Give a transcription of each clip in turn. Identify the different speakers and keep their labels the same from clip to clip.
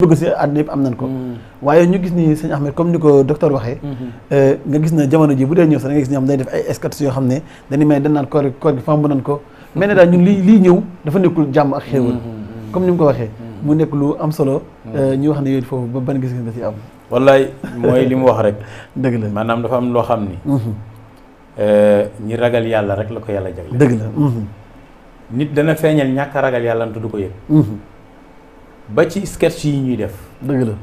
Speaker 1: bëgg si àdduna yëpp am nañ ko waaye ñu gis ni sëñ Ahmed comme ni ko docteur waxee nga gis na jamono ji bu dee ñëw sax da nga gis ñoo xam day def ay sketch yoo xam ne dañu may dañ naan koor gi famb nañ ko mel ne daal ñun lii ñëw dafa nekkul jàmm ak xéewal comme ni mu ko waxee mu nekk lu am solo ñu wax ne yooyu foofu ba ban gis nga ci am
Speaker 2: wallaay mooy li mu wax rek
Speaker 1: dëgg la
Speaker 2: maanaam dafa am loo xam ni ñi ragal yàlla rek la ko yàlla jagle
Speaker 1: dëgg la
Speaker 2: nit dana feeñal ñàkk a ragal yàlla te du ko yëg ba ci sketch yi ñuy def
Speaker 1: dëgg la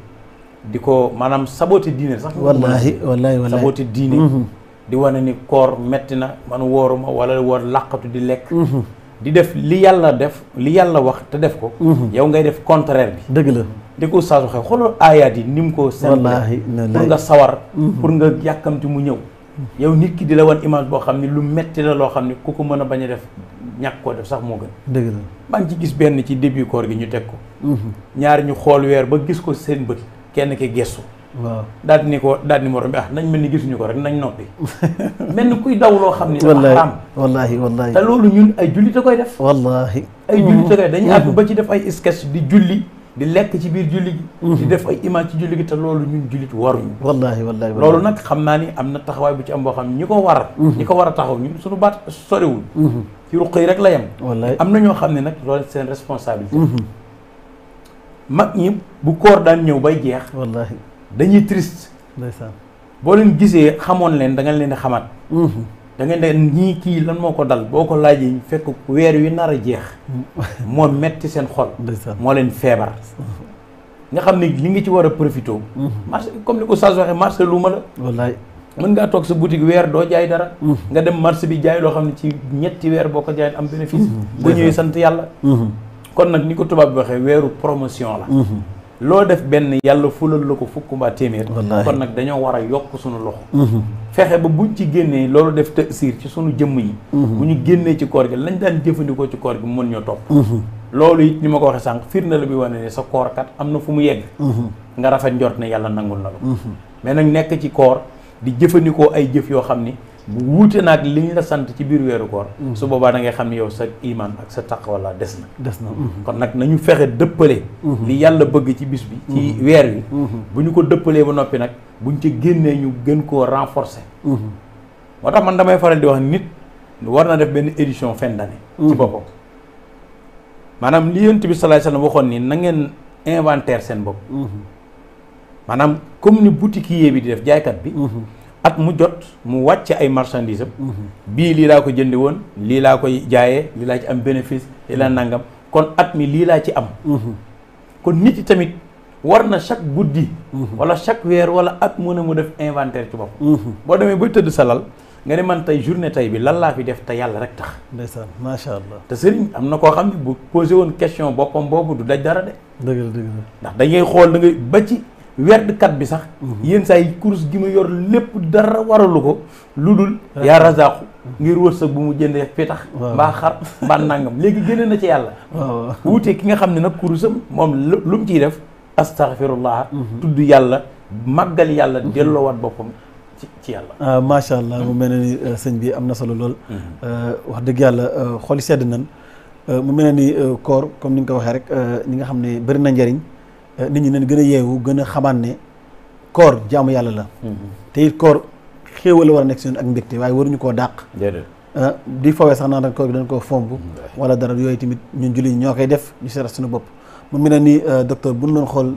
Speaker 2: di ko maanaam saboté diine sax
Speaker 1: wallaahi
Speaker 2: saboté diine di wane ni koor metti na man wooruma wala woor làqatu di lekk di def li yàlla def li yàlla wax te def ko yow ngay def contraire bi
Speaker 1: dëgg la
Speaker 2: di ko saa su xew xoolal aayaat yi ni mu ko simple pour nga sawar pour nga yàkkamti mu ñëw yow nit ki di la wan image boo xam ne lu metti la loo xam ne ku ko mën a bañ a def ñàkk koo def sax moo gën
Speaker 1: dëgg la
Speaker 2: maa ngi ci gis benn ci début koor gi ñu teg ko ñaari ñu xool weer ba gis ko seen bët kenn ki gestu
Speaker 1: waaw
Speaker 2: daal di ni morom bi nañ mel ni gisuñu ko rek nañ noppi mel ni kuy daw loo xam ne dafa xaraam
Speaker 1: wallaahi
Speaker 2: te loolu ñun ay jullit a koy def
Speaker 1: wallaahi
Speaker 2: ay jullit a koy dañuy àgg ba ci def ay sketch di julli di lekk ci biir julli gi di def ay image ci julli gi te loolu ñun jullit waruñu
Speaker 1: wallaahi
Speaker 2: loolu nag xam naa ni am na taxawaay bu ci am boo xam ne ñi ko war a taxaw ñun suñu baat soriwul ci ruq yi rek la yem am na ñoo xam ne nag loolu seen responsabilité mag ñi bu koor daan ñëw bay jeex
Speaker 1: wallaahi
Speaker 2: dañuy triste
Speaker 1: ndeysaan
Speaker 2: boo leen gisee xamoon leen da nga leen di xamaat da nga ne ñii kii lan moo ko dal boo ko laajee fekk weer wi nar a jeex moo metti seen xol moo leen feebar nga xam ne li nga ci war a profité marché comme ni ko Oustaz waxee marché luuma la
Speaker 1: wallaay
Speaker 2: mën ngaa toog sa boutique weer doo jaay dara nga dem marché bi jaay loo xam ne ci ñetti weer boo ko jaay am bénéfice ba ñëwee sant yàlla kon nag ni ko tubaab bi waxee weeru promotion la loo def benn yàlla fulal la ko fukk mbaa téeméer kon nag dañoo war a yokk suñu loxo fexe ba buñ ci génnee loolu def tasiir ci suñu jëmm yi bu ñu génnee ci koor gi lañ daan jëfandikoo ci koor gi mën ñoo topp loolu it ni ma ko waxee sànq firnde la bi wane ne sa koor kat am na fu mu yegg nga rafet njort ne yàlla nangul na la mais nag nekk ci koor di jëfandikoo ay jëf yoo xam ni bu wuute naag li ñu la sant ci biir weeru koor su boobaa da ngay xam ne yow sa iman ak sa taqwa la des na kon nag nañu fexe dëppale li yàlla bëgg ci bis bi ci weer wi bu ñu ko dëppalee ba noppi nag buñ ci génnee ñu gën koo renforcer moo tax man damay faral di wax nit war na def benn édition fin d'année ci boppam maanaam li Yonent bi sallallahu alayhi wasallam waxoon ni na ngeen inventaire seen bopp maanaam comme ni boutiquier bi di def jaaykat bi at mu jot mu wàcc ay marchandises am bii lii laa ko jënde woon lii laa koy jaayee lii laa ci am bénéfice lii laa nangam kon at mi lii laa ci am kon nit yi tamit war na chaque guddi wala chaque weer wala at mu ne mu def inventaire ci bopp boo demee bay tëdd sa lal nga ne man tey journée tey bi lan laa fi def te yàlla rek tax
Speaker 1: ndeysaan macha allah
Speaker 2: te sëriñ am na koo xam ne bu posé woon question boppam boobu du daj dara de
Speaker 1: dëgg la
Speaker 2: ndax dañuy xool da ngay ba ci werdkat bi sax yéen saa yi course gi ma yor lépp dara waralu ko lu dul yaa razaqu ngir wërsëg bu mu jëndee pitax mbaa xar mbaa nangam léegi génne na ci yàlla wuute ki nga xam ne nag courseam moom lu mu ciy def astaghfirullah tudd yàlla màggal yàlla delloowaat boppam ci yàlla
Speaker 1: macha allah mu mel ne ni sëñ bi am na solo lool wax dëgg yàlla xoli sedd nan mu mel ne ni koor comme ni nga ko waxee rek ñi nga xam ne bëri na njariñ nit ñi nañ gën a yeewu gën a xamaan ne koor jaamu yàlla la te it koor xéewal la war a nekk si ñun ak mbégte waaye waruñu koo dàq di fawee sax naan koor gi dañ koo fomb wala dara yooyu tamit ñun julli ñoo koy def ñu seetal suñu bopp mu mel ne ni docteur bu ñu doon xool